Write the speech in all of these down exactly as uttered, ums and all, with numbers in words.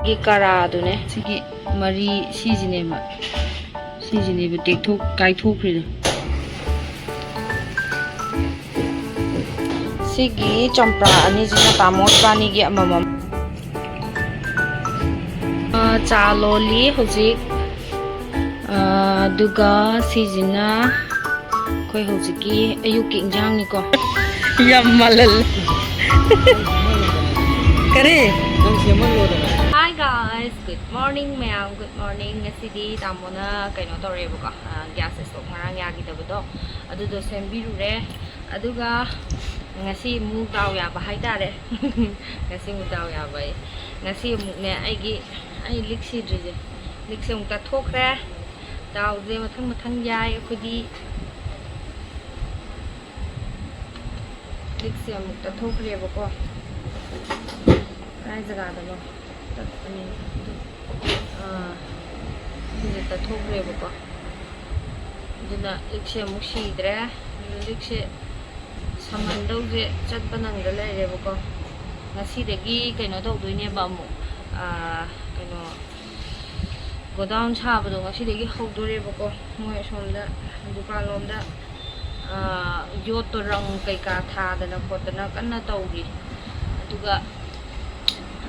ꯒꯤ ꯀꯔꯥꯗꯨꯅꯦ꯫ ꯁꯤꯒꯤ ꯃꯔꯤ ꯁꯤꯁꯤꯅꯦꯕ, ꯁꯤꯁꯤꯅꯦꯕ ꯇꯦꯛꯊꯣꯛ ꯀꯥꯏꯊꯣꯛꯈ꯭ꯔꯤꯗꯣ꯫ ꯁꯤꯒꯤ ꯆꯝꯄ꯭ꯔꯥ ꯑꯅꯤꯁꯤꯅ ꯇꯥꯃꯣ ꯏꯕꯥꯅꯤꯒꯤ ꯑꯃꯃꯝ꯫ ꯑ, ꯆꯥ ꯂꯣꯜꯂꯤ ꯍꯧꯖꯤꯛ꯫ ꯑ, ꯑꯗꯨꯒ ꯁꯤꯁꯤꯅ ꯑꯩꯈꯣꯏ ꯍꯧꯖꯤꯛꯀꯤ ꯑꯌꯨꯛꯀꯤ ꯏꯟꯖꯥꯡꯅꯤꯀꯣ꯫ ꯌꯥꯝ ꯃꯥꯜꯍꯜꯂꯦ꯫ ꯀꯔꯤ? ꯅꯪ ꯁꯦꯝꯍꯜꯂꯣꯗꯅ꯫ Hi guys, good morning ꯃꯌꯥꯝ, good morning꯫ ꯉꯁꯤꯗꯤ ꯇꯥꯃꯣꯅ ꯀꯩꯅꯣ ꯇꯧꯔꯦꯕꯀꯣ, ꯑ, gas stove ꯉꯔꯥꯡ ꯌꯥꯈꯤꯗꯕꯗꯣ ꯑꯗꯨꯗꯣ ꯁꯦꯝꯕꯤꯔꯨꯔꯦ꯫ ꯑꯗꯨꯒ ꯉꯁꯤ ꯑꯃꯨꯛ ꯗꯥꯎ ꯌꯥꯕ ꯍꯥꯏꯇꯥꯔꯦ꯫ ꯉꯁꯤ ꯑꯃꯨꯛ ꯗꯥꯎ ꯌꯥꯕ ꯑꯩ꯫ ꯉꯁꯤ ꯑꯃꯨꯛꯅꯦ ꯑꯩꯒꯤ, ꯑꯩ ꯂꯤꯛ ꯁꯤꯗ꯭ꯔꯤꯁꯦ, ꯂꯤꯛꯁꯦ ꯑꯃꯨꯛ ꯇꯠꯊꯣꯛꯈ꯭ꯔꯦ꯫ ꯗꯥꯎꯁꯦ ꯃꯊꯪ ꯃꯊꯪ ꯌꯥꯏ ꯑꯩꯈꯣꯏꯗꯤ꯫ ꯂꯤꯛꯁꯦ ꯑꯃꯨꯛ ꯇꯠꯊꯣꯛꯈ꯭ꯔꯦꯕꯀꯣ꯫ ꯀꯥꯏ ꯖꯒꯥꯗꯅꯣ ꯇꯠꯄꯅꯤ? ꯑꯥ, ꯁꯤꯁꯦ ꯇꯠꯊꯣꯛꯈ꯭ꯔꯦꯕꯀꯣ꯫ ꯑꯗꯨꯅ ꯂꯤꯛꯁꯦ ꯑꯃꯨꯛ ꯁꯤꯗ꯭ꯔꯦ꯫ ꯑꯗꯨꯅ ꯂꯤꯛꯁꯦ ꯁꯝꯍꯟꯗꯧꯁꯦ ꯆꯠꯄ ꯅꯪꯗ ꯂꯩꯔꯦꯕꯀꯣ꯫ ꯉꯁꯤꯗꯒꯤ ꯀꯩꯅꯣ ꯇꯧꯗꯣꯏꯅꯦꯕ ꯑꯃꯨꯛ, ꯑꯥ, ꯀꯩꯅꯣ, ꯒꯣꯗꯥꯎꯟ ꯁꯥꯕꯗꯣ ꯉꯁꯤꯗꯒꯤ ꯍꯧꯗꯣꯔꯦꯕꯀꯣ꯫ ꯃꯣꯏ ꯑꯁꯣꯝꯗ ꯗꯨꯀꯥꯟ ꯂꯣꯝꯗ, ꯑꯥ, ꯌꯣꯠꯇꯣ ꯔꯪ ꯀꯩꯀꯥ ꯊꯥꯗꯅ ꯈꯣꯠꯇꯅ ꯀꯟꯅ ꯇꯧꯔꯤ꯫ ꯑꯗꯨꯒ,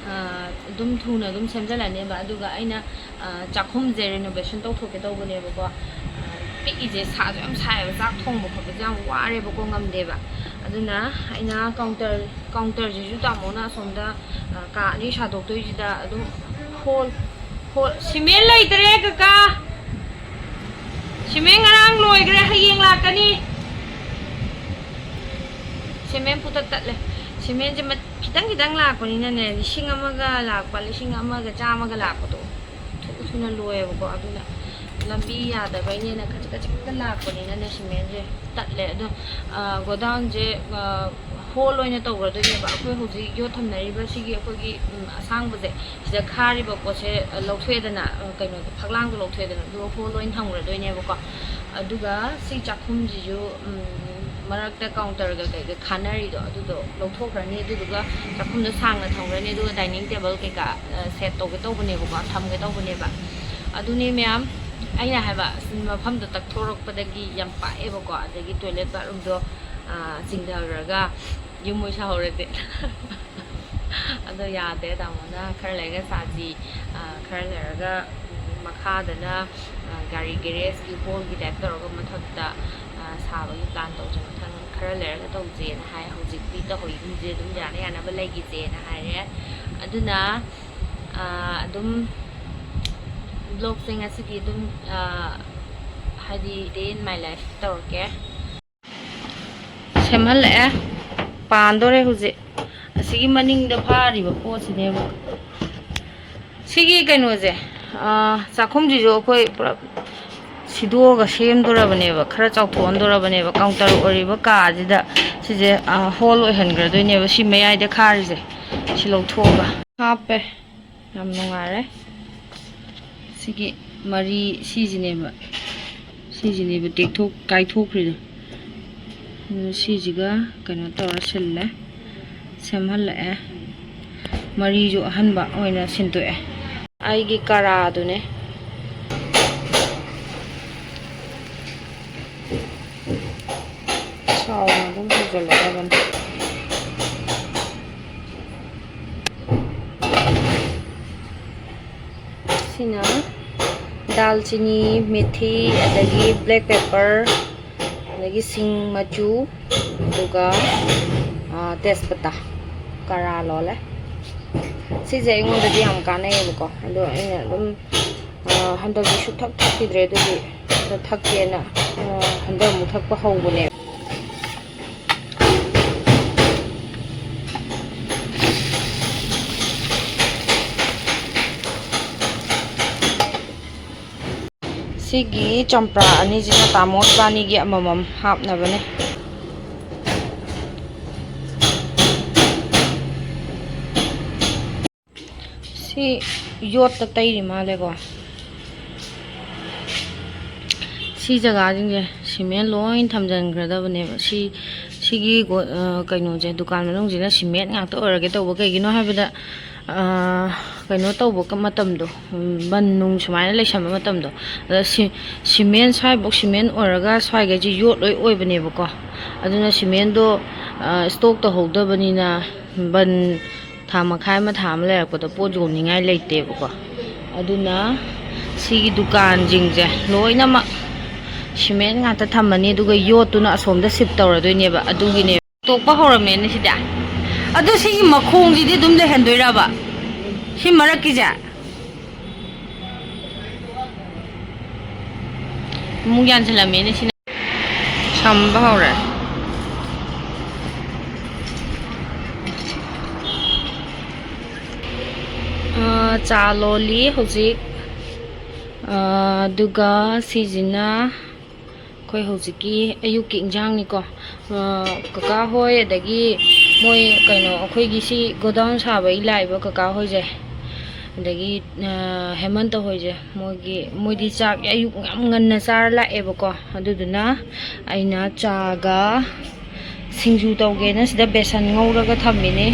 ꯑꯥ, ꯑꯗꯨꯝ ꯊꯨꯅ ꯑꯗꯨꯝ ꯁꯦꯝꯖꯤꯜꯂꯅꯦꯕ꯫ ꯑꯗꯨꯒ ꯑꯩꯅ, ꯑꯥ, ꯆꯥꯛꯈꯨꯝꯁꯦ renovation ꯇꯧꯊꯣꯛꯀꯦ ꯇꯧꯕꯅꯦꯕꯀꯣ꯫ ꯑꯥ, ꯄꯤꯛꯏꯁꯦ ꯁꯥꯁꯨ ꯌꯥꯝ ꯁꯥꯏꯌꯦꯕ, ꯆꯥꯛ ꯊꯣꯡꯕ ꯈꯣꯠꯄꯁꯦ ꯌꯥꯝ ꯋꯥꯔꯦꯕꯀꯣ, ꯉꯝꯗꯦꯕ꯫ ꯑꯗꯨꯅ ꯑꯩꯅ counter, counterꯁꯤꯁꯨ ꯇꯥꯃꯣꯅ ꯑꯁꯣꯝꯗ, ꯑꯥ, ꯀꯥ ꯑꯅꯤ ꯁꯥꯗꯣꯛꯇꯣꯏꯁꯤꯗ ꯑꯗꯨꯝ ꯍꯣꯜ, ꯍꯣꯜ, ꯁꯤꯃꯦꯟ ꯂꯩꯇ꯭ꯔꯦ ꯀꯀꯥ, ꯁꯤꯃꯦꯟ ꯉꯔꯥꯡ ꯂꯣꯏꯈ꯭ꯔꯦ, ꯍꯌꯦꯡ ꯂꯥꯛꯀꯅꯤ꯫ ꯁꯤꯃꯦꯟ ꯄꯨꯇꯠ ꯇꯠꯂꯦ꯫ ꯁꯤꯃꯦꯟꯁꯦ ꯃ-, ꯈꯤꯇꯪ ꯈꯤꯇꯪ ꯂꯥꯛꯄꯅꯤꯅꯅꯦ, ꯂꯤꯁꯤꯡ ꯑꯃꯒ ꯂꯥꯛꯄ, ꯂꯤꯁꯤꯡ ꯑꯃꯒ ꯆꯥꯝꯃꯒ ꯂꯥꯛꯄꯗꯣ ꯊꯨ ꯊꯨꯅ ꯂꯣꯏꯌꯦꯕꯀꯣ꯫ ꯑꯗꯨꯅ ꯂꯝꯕꯤ ꯌꯥꯗꯕꯩꯅꯦꯅ ꯈꯖꯤꯛ ꯈꯖꯤꯛꯇ ꯂꯥꯛꯄꯅꯤꯅꯅꯦ, ꯁꯤꯃꯦꯟꯁꯦ ꯇꯠꯂꯦ꯫ ꯑꯗꯣ, ꯑ, ꯒꯣꯗꯥꯎꯟꯁꯦ, ꯑ, ꯍꯣꯜ ꯑꯣꯏꯅ ꯇꯧꯈ꯭ꯔꯗꯣꯏꯅꯦꯕ꯫ ꯑꯩꯈꯣꯏ ꯍꯧꯖꯤꯛ ꯌꯣꯠ ꯊꯝꯅꯔꯤꯕ ꯁꯤꯒꯤ ꯑꯩꯈꯣꯏꯒꯤ, ꯎꯝ, ꯑꯁꯥꯡꯕꯁꯦ, ꯁꯤꯗ ꯈꯥꯔꯤꯕ ꯄꯣꯠꯁꯦ, ꯑ, ꯂꯧꯊꯣꯛꯑꯦꯗꯅ, ꯑ, ꯀꯩꯅꯣꯗꯣ, ꯐꯛꯂꯥꯡꯗꯣ ꯂꯧꯊꯣꯛꯑꯦꯗꯅ, ꯑꯗꯨꯒ ꯍꯣꯜ ꯑꯣꯏꯅ ꯊꯝꯈ꯭ꯔꯗꯣꯏꯅꯦꯕꯀꯣ꯫ ꯑꯗꯨꯒ ꯁꯤ ꯆꯥꯛꯈꯨꯝꯁꯤꯁꯨ, ꯎꯝ, ꯃꯔꯛꯇ ꯀꯥꯎꯟꯇꯔꯒ ꯀꯩꯒ ꯈꯥꯅꯔꯤꯗꯣ ꯑꯗꯨꯗꯣ ꯂꯧꯊꯣꯛꯈ꯭ꯔꯅꯤ꯫ ꯑꯗꯨꯗꯨꯒ ꯆꯥꯛꯈꯨꯝꯗꯣ ꯁꯥꯡꯅ ꯊꯝꯈ꯭ꯔꯅꯤ꯫ ꯑꯗꯨꯒ ꯗꯥꯏꯅꯤꯡ ꯇꯦꯕꯜ ꯀꯩꯀꯥ ꯁꯦꯠ ꯇꯧꯒꯦ ꯇꯧꯕꯅꯦꯕꯀꯣ, ꯊꯝꯒꯦ ꯇꯧꯕꯅꯦꯕ꯫ ꯑꯗꯨꯅꯦ ꯃꯌꯥꯝ, ꯑꯩꯅ ꯍꯥꯏꯕ, ꯑꯁ, ꯃꯐꯝꯗꯣ ꯇꯛꯊꯣꯔꯛꯄꯗꯒꯤ ꯌꯥꯝ ꯄꯥꯛꯑꯦꯕꯀꯣ꯫ ꯑꯗꯒꯤ ꯇꯣꯏꯂꯦꯠ ꯕꯥꯠꯔꯨꯝꯗꯣ ꯆꯤꯡꯊꯈ꯭ꯔꯒ ꯌꯨꯝ ꯃꯣꯏ ꯁꯥꯍꯧꯔꯁꯦ꯫ ꯑꯗꯣ ꯌꯥꯗꯦ, ꯇꯥꯃꯣꯅ ꯈꯔ ꯂꯩꯔꯒ ꯁꯥꯁꯤ, ꯈꯔ ꯂꯩꯔꯒ ꯃꯈꯥꯗꯅ ꯒꯥꯔꯤ ꯒꯦꯔꯦꯖꯀꯤ ꯍꯣꯜꯒꯤ ꯇꯥꯏꯞ ꯇꯧꯔꯒ ꯃꯊꯛꯇ ꯁꯥꯕꯒꯤ ꯄ꯭ꯂꯥꯟ ꯇꯧꯁꯦ, ꯃꯊꯪ ꯈꯔ ꯂꯩꯔꯒ ꯇꯧꯁꯦꯅ ꯍꯥꯏ꯫ ꯍꯧꯖꯤꯛꯇꯤ ꯇꯧꯍꯧꯒꯨꯝꯁꯦ, ꯑꯗꯨꯝ ꯌꯥꯅ ꯌꯥꯅꯕ ꯂꯩꯈꯤꯁꯦꯅ ꯍꯥꯏꯔꯦ꯫ ꯑꯗꯨꯅ ꯑꯗꯨꯝ ꯕ꯭ꯂꯣꯛꯁꯦ ꯉꯁꯤꯗꯤ ꯑꯗꯨꯝ, ꯍꯥꯏꯗꯤ, day in my life ꯇꯧꯔꯛꯀꯦ꯫ ꯁꯦꯝꯍꯜꯂꯛꯑꯦ꯫ ꯄꯥꯟꯗꯣꯔꯦ ꯍꯧꯖꯤꯛ꯫ ꯑꯁꯤꯒꯤ ꯃꯅꯤꯡꯗ ꯐꯥꯔꯤꯕ ꯄꯣꯠꯁꯤꯅꯦꯕ꯫ ꯁꯤꯒꯤ ꯀꯩꯅꯣꯁꯦ, ꯆꯥꯛꯈꯨꯝꯁꯤꯁꯨ ꯑꯩꯈꯣꯏ ꯄꯨꯂꯞ ꯁꯤꯗꯣꯛꯑꯒ ꯁꯦꯝꯗꯣꯔꯕꯅꯦꯕ, ꯈꯔ ꯆꯥꯎꯊꯣꯛꯍꯟꯗꯣꯔꯕꯅꯦꯕ꯫ ꯀꯥꯎꯟꯇꯔ ꯑꯣꯏꯔꯤꯕ ꯀꯥꯁꯤꯗ ꯁꯤꯁꯦ ꯍꯣꯜ ꯑꯣꯏꯍꯟꯈ꯭ꯔꯗꯣꯏꯅꯦꯕ, ꯁꯤ ꯃꯌꯥꯏꯗ ꯈꯥꯔꯤꯁꯦ꯫ ꯁꯤ ꯂꯧꯊꯣꯛꯑꯒ ꯍꯥꯞꯄꯦ꯫ ꯌꯥꯝ ꯅꯨꯡꯉꯥꯏꯔꯦ꯫ ꯁꯤꯒꯤ ꯃꯔꯤ ꯁꯤꯁꯤꯅꯦꯕ, ꯁꯤꯁꯤꯅꯦꯕ ꯇꯦꯛꯊꯣꯛ ꯀꯥꯏꯊꯣꯛꯈ꯭ꯔꯤꯗꯣ꯫ ꯑꯗꯨ ꯁꯤꯁꯤꯒ ꯀꯩꯅꯣ ꯇꯧꯔ ꯁꯤꯜꯂꯦ, ꯁꯦꯝꯍꯜꯂꯛꯑꯦ꯫ ꯃꯔꯤꯁꯨ ꯑꯍꯟꯕ ꯑꯣꯏꯅ ꯁꯤꯟꯗꯣꯛꯑꯦ꯫ ꯑꯩꯒꯤ ꯀꯔꯥꯗꯨꯅꯦ꯫ ꯆꯥꯎꯅ ꯑꯗꯨꯝ ꯍꯧꯖꯤꯜꯂꯗꯕꯅꯤ꯫ ꯁꯤꯅ ꯗꯥꯜꯆꯤꯅꯤ, ꯃꯦꯊꯤ, ꯑꯗꯒꯤ ꯕ꯭ꯂꯦꯛ ꯄꯦꯄꯔ, ꯑꯗꯒꯤ ꯁꯤꯡ ꯃꯆꯨ, ꯑꯗꯨꯒ, ꯑ, ꯇꯦꯖꯄꯇꯥ, ꯀꯔꯥ ꯂꯣꯜꯂꯦ꯫ ꯁꯤꯁꯦ ꯑꯩꯉꯣꯟꯗꯗꯤ ꯌꯥꯝ ꯀꯥꯟꯅꯩꯌꯦꯕꯀꯣ, ꯑꯗꯣ ꯑꯩꯅ ꯑꯗꯨꯝ, ꯑ, ꯍꯟꯗꯛꯇꯤ ꯁꯨꯛꯊꯛ ꯊꯛꯈꯤꯗ꯭ꯔꯦ꯫ ꯑꯗꯨꯒꯤ ꯍꯟꯗꯛ ꯊꯛꯀꯦꯅ, ꯑ, ꯍꯟꯗꯛ ꯑꯃꯨꯛ ꯊꯛꯄ ꯍꯧꯕꯅꯦꯕ꯫ ꯁꯤꯒꯤ ꯆꯝꯄ꯭ꯔꯥ ꯑꯅꯤꯁꯤꯅ ꯇꯥꯃꯣ ꯏꯕꯥꯅꯤꯒꯤ ꯑꯃꯃꯝ ꯍꯥꯞꯅꯕꯅꯦ꯫ ꯁꯤ ꯌꯣꯠꯇ ꯇꯩꯔꯤ ꯃꯥꯜꯂꯦꯀꯣ꯫ ꯁꯤ ꯁꯤ ꯖꯒꯥꯁꯤꯡꯁꯦ ꯁꯤꯃꯦꯟ ꯂꯣꯏ ꯊꯝꯖꯤꯟꯈ꯭ꯔꯗꯕꯅꯦꯕ꯫ ꯁꯤ, ꯁꯤꯒꯤ ꯒꯣ-, ꯑ, ꯀꯩꯅꯣꯁꯦ, ꯗꯨꯀꯥꯟ ꯃꯅꯨꯡꯁꯤꯅ ꯁꯤꯃꯦꯟ ꯉꯥꯛꯇ ꯑꯣꯏꯔꯒꯦ ꯇꯧꯕ꯫ ꯀꯩꯒꯤꯅꯣ ꯍꯥꯏꯕꯗ, ꯑ, ꯀꯩꯅꯣ ꯇꯧꯕ ꯀ-, ꯃꯇꯝꯗꯣ, ꯎꯝ, ꯕꯟ ꯅꯨꯡ ꯁꯨꯃꯥꯏꯅ ꯂꯩꯁꯟꯕ ꯃꯇꯝꯗꯣ, ꯑꯗ ꯁꯤ-, ꯁꯤꯃꯦꯟ ꯁ꯭ꯋꯥꯏꯐꯧ ꯁꯤꯃꯦꯟ ꯑꯣꯏꯔꯒ ꯁ꯭ꯋꯥꯏꯈꯩꯁꯦ ꯌꯣꯠ ꯂꯣꯏ ꯑꯣꯏꯕꯅꯦꯕꯀꯣ꯫ ꯑꯗꯨꯅ ꯁꯤꯃꯦꯟꯗꯣ, ꯑ, ꯁ꯭ꯇꯣꯛ ꯇꯧꯍꯧꯗꯕꯅꯤꯅ ꯕꯟ ꯊꯥ ꯃꯈꯥꯏ ꯑꯃ, ꯊꯥ ꯑꯃ ꯂꯩꯔꯛꯄꯗ ꯄꯣꯠ ꯌꯣꯟꯅꯤꯡꯉꯥꯏ ꯂꯩꯇꯦꯕꯀꯣ꯫ ꯑꯗꯨꯅ ꯁꯤꯒꯤ ꯗꯨꯀꯥꯟꯁꯤꯡꯁꯦ ꯂꯣꯏꯅꯃꯛ ꯁꯤꯃꯦꯟ ꯉꯥꯛꯇ ꯊꯝꯃꯅꯤ, ꯑꯗꯨꯒ ꯌꯣꯠꯇꯨꯅ ꯑꯁꯣꯝꯗ ꯁꯤꯞ ꯇꯧꯔꯗꯣꯏꯅꯦꯕ꯫ ꯑꯗꯨꯒꯤꯅꯦ꯫ ꯇꯣꯛꯄ ꯍꯧꯔꯝꯃꯦꯅꯦ ꯁꯤꯗꯤ꯫ ꯑꯗꯨ ꯁꯤꯒꯤ ꯃꯈꯣꯡꯁꯤꯗꯤ ꯑꯗꯨꯝ ꯂꯩꯍꯟꯗꯣꯏꯔꯕ? ꯁꯤ ꯃꯔꯛꯀꯤꯁꯦ? ꯑꯃꯨꯛ ꯌꯥꯟꯁꯤꯜꯂꯝꯃꯦꯅꯦ ꯁꯤꯅ꯫ ꯁꯝꯕ ꯍꯧꯔꯦ꯫ ꯑ, ꯆꯥ ꯂꯣꯜꯂꯤ ꯍꯧꯖꯤꯛ꯫ ꯑ, ꯑꯗꯨꯒ ꯁꯤꯁꯤꯅ ꯑꯩꯈꯣꯏ ꯍꯧꯖꯤꯛꯀꯤ ꯑꯌꯨꯛꯀꯤ ꯏꯟꯁꯥꯡꯅꯤꯀꯣ꯫ ꯑ, ꯀꯀꯥ ꯍꯣꯏ, ꯑꯗꯒꯤ ꯃꯣꯏ ꯀꯩꯅꯣ, ꯑꯩꯈꯣꯏꯒꯤ ꯁꯤ ꯒꯣꯗꯥꯎꯟ ꯁꯥꯕꯒꯤ ꯂꯥꯛꯏꯕ ꯀꯀꯥ ꯍꯣꯏꯁꯦ, ꯑꯗꯒꯤ, ꯑ, ꯍꯦꯃꯟꯇ ꯍꯣꯏꯁꯦ, ꯃꯣꯏꯒꯤ, ꯃꯣꯏꯗꯤ ꯆꯥꯛ ꯑꯌꯨꯛ ꯌꯥꯝ ꯉꯟꯅ ꯆꯥꯔ ꯂꯥꯛꯑꯦꯕꯀꯣ꯫ ꯑꯗꯨꯗꯨꯅ ꯑꯩꯅ ꯆꯥꯒ ꯁꯤꯡꯖꯨ ꯇꯧꯒꯦꯅ ꯁꯤꯗ ꯕꯦꯁꯟ ꯉꯧꯔꯒ ꯊꯝꯃꯤꯅꯦ꯫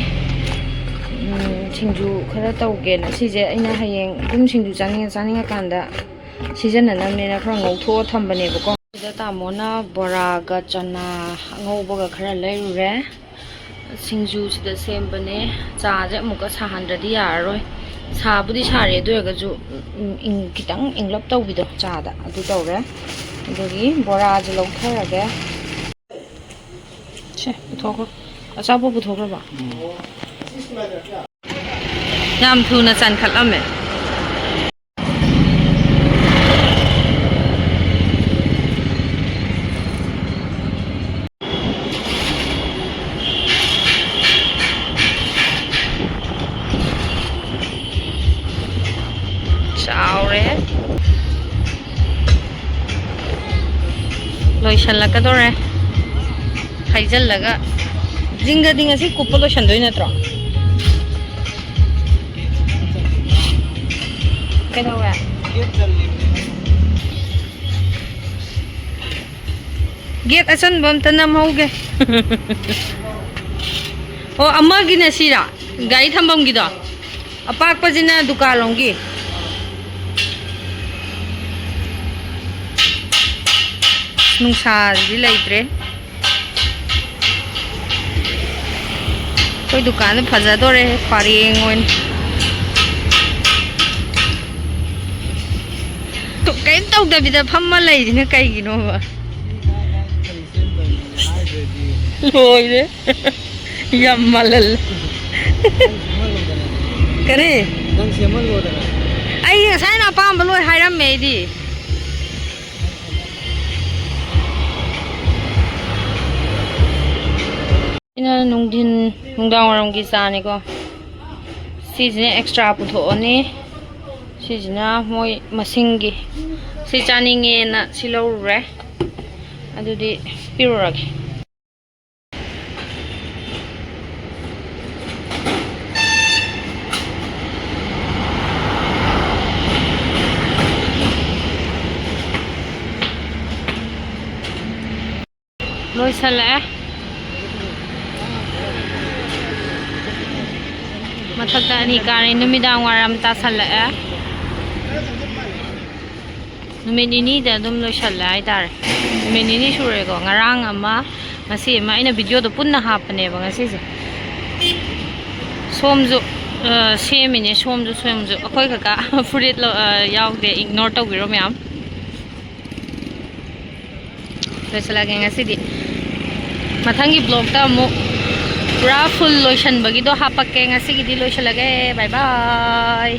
ꯎꯝ, ꯁꯤꯡꯖꯨ ꯈꯔ ꯇꯧꯒꯦꯅ꯫ ꯁꯤꯁꯦ ꯑꯩꯅ ꯍꯌꯦꯡ ꯑꯗꯨꯝ ꯁꯤꯡꯖꯨ ꯆꯥꯅꯤꯡꯉ ꯆꯥꯅꯤꯡꯉꯀꯥꯟꯗ ꯁꯤꯖꯤꯟꯅꯅꯕꯅꯦꯅ ꯈꯔ ꯉꯧꯊꯣꯛꯑ ꯊꯝꯕꯅꯦꯕꯀꯣ꯫ ꯁꯤꯗ ꯇꯥꯃꯣꯅ ꯕꯣꯔꯥꯒ ꯆꯅꯥ ꯑꯉꯧꯕꯒ ꯈꯔ ꯂꯩꯔꯨꯔꯦ꯫ ꯁꯤꯡꯖꯨꯁꯤꯗ ꯁꯦꯝꯕꯅꯦ꯫ ꯆꯥꯁꯦ ꯑꯃꯨꯛꯀ ꯁꯥꯍꯟꯗ꯭ꯔꯗꯤ ꯌꯥꯔꯔꯣꯏ꯫ ꯁꯥꯕꯨꯗꯤ ꯁꯥꯔꯦ, ꯑꯗꯨ ꯑꯣꯏꯔꯒꯁꯨ, ꯎꯝ, ꯏꯪ-, ꯈꯤꯇꯪ ꯏꯪꯂꯞ ꯇꯧꯕꯤꯗꯣ ꯆꯥꯗ, ꯑꯗꯨ ꯇꯧꯔꯦ꯫ ꯑꯗꯒꯤ ꯕꯣꯔꯥꯁꯦ ꯂꯧꯊꯔꯒꯦ꯫ ꯁꯦ, ꯄꯨꯊꯣꯛꯈ꯭ꯔꯣ꯫ ꯑꯆꯥꯄꯣꯠ ꯄꯨꯊꯣꯛꯈ꯭ꯔꯕꯣ? ꯎꯝ꯫ ꯌꯥꯝ ꯊꯨꯅ ꯆꯟꯈꯠꯂꯝꯃꯦ꯫ ꯆꯥꯎꯔꯦ꯫ ꯂꯣꯏꯁꯜꯂꯛꯀꯗꯧꯔꯦ꯫ ꯍꯩꯖꯜꯂꯒ꯫ ꯖꯤꯡꯒꯗꯤ ꯉꯁꯤ ꯀꯨꯞꯄ ꯂꯣꯏꯁꯟꯗꯣꯏ ꯅꯠꯇ꯭ꯔꯣ? ꯀꯩꯗꯧꯔꯦ? ꯒꯦꯠ ꯑꯆꯟꯕ ꯑꯝꯇ ꯅꯝꯍꯧꯒꯦ꯫ ꯑꯣ, ꯑꯃꯒꯤꯅ ꯁꯤꯔꯥ? ꯒꯥꯔꯤ ꯊꯝꯐꯝꯒꯤꯗꯣ? ꯑꯄꯥꯛꯄꯁꯤꯅ ꯗꯨꯀꯥꯟꯂꯣꯝꯒꯤ꯫ ꯅꯨꯡꯁꯥꯁꯤꯗꯤ ꯂꯩꯇ꯭ꯔꯦ꯫ ꯑꯩꯈꯣꯏ ꯗꯨꯀꯥꯟꯗꯣ ꯐꯖꯗꯣꯔꯦ, ꯄꯔꯦꯡ ꯑꯣꯏꯅ꯫ ꯇꯨ-, ꯀꯔꯤꯝ ꯇꯧꯗꯕꯤꯗ ꯐꯝꯃ ꯂꯩꯔꯤꯁꯤꯅ ꯀꯩꯒꯤꯅꯣꯕ? ꯂꯣꯏꯔꯦ꯫ ꯌꯥꯝ ꯃꯥꯜꯍꯜꯂꯦ꯫ ꯀꯔꯤ? ꯅꯪ ꯁꯦꯝꯍꯜꯂꯣꯗꯅ꯫ ꯑꯩ ꯉꯁꯥꯏꯅ ꯑꯄꯥꯝꯕ ꯂꯣꯏ ꯍꯥꯏꯔꯝꯃꯦ ꯑꯩꯗꯤ꯫ ꯁꯤꯅ ꯅꯨꯡꯊꯤꯟ, ꯅꯨꯡꯗꯥꯡ ꯋꯥꯏꯔꯝꯒꯤ ꯆꯥꯅꯤꯀꯣ꯫ ꯁꯤꯁꯤꯅ ꯑꯦꯛꯁꯇ꯭ꯔꯥ ꯄꯨꯊꯣꯛꯑꯅꯤ꯫ ꯁꯤꯁꯤꯅ ꯃꯣꯏ ꯃꯁꯤꯡꯒꯤ꯫ ꯁꯤ ꯆꯥꯅꯤꯡꯉꯦꯅ ꯁꯤ ꯂꯧꯔꯨꯔꯦ꯫ ꯑꯗꯨꯗꯤ ꯄꯤꯔꯨꯔꯒꯦ꯫ ꯂꯣꯏꯁꯜꯂꯛꯑꯦ꯫ ꯃꯊꯛꯇ ꯑꯅꯤ ꯀꯥꯔꯦ, ꯅꯨꯃꯤꯗꯥꯡ ꯋꯥꯏꯔꯝ ꯇꯥꯁꯜꯂꯛꯑꯦ꯫ ꯅꯨꯃꯤꯠ ꯅꯤꯅꯤꯗ ꯑꯗꯨꯝ ꯂꯣꯏꯁꯜꯂꯦ ꯍꯥꯏꯇꯥꯔꯦ꯫ ꯅꯨꯃꯤꯠ ꯅꯤꯅꯤ ꯁꯨꯔꯦꯀꯣ, ꯉꯔꯥꯡ ꯑꯃ, ꯉꯁꯤ ꯑꯃ꯫ ꯑꯩꯅ ꯚꯤꯗꯤꯑꯣꯗꯣ ꯄꯨꯟꯅ ꯍꯥꯞꯄꯅꯦꯕ ꯉꯁꯤꯁꯦ꯫ ꯁꯣꯝꯁꯨ, ꯑ, ꯁꯦꯝꯃꯤꯅꯦ, ꯁꯣꯝꯁꯨ, ꯁꯣꯝꯁꯨ꯫ ꯑꯩꯈꯣꯏ ꯀꯀꯥ ꯐꯨꯔꯤꯠ ꯂꯧ-, ꯑ, ꯌꯥꯎꯗꯦ, ꯏꯒꯅꯣꯔ ꯇꯧꯕꯤꯔꯣ ꯃꯌꯥꯝ꯫ ꯂꯣꯏꯁꯤꯜꯂꯒꯦ ꯉꯁꯤꯗꯤ꯫ ꯃꯊꯪꯒꯤ ꯕ꯭ꯂꯣꯛꯇ ꯑꯃꯨꯛ ꯄꯨꯔꯥ ꯐꯨꯜ ꯂꯣꯏꯁꯟꯕꯒꯤꯗꯣ ꯍꯥꯞꯄꯛꯀꯦ꯫ ꯉꯁꯤꯒꯤꯗꯤ ꯂꯣꯏꯁꯤꯜꯂꯒꯦ꯫ ꯕꯥꯏ ꯕꯥꯏ꯫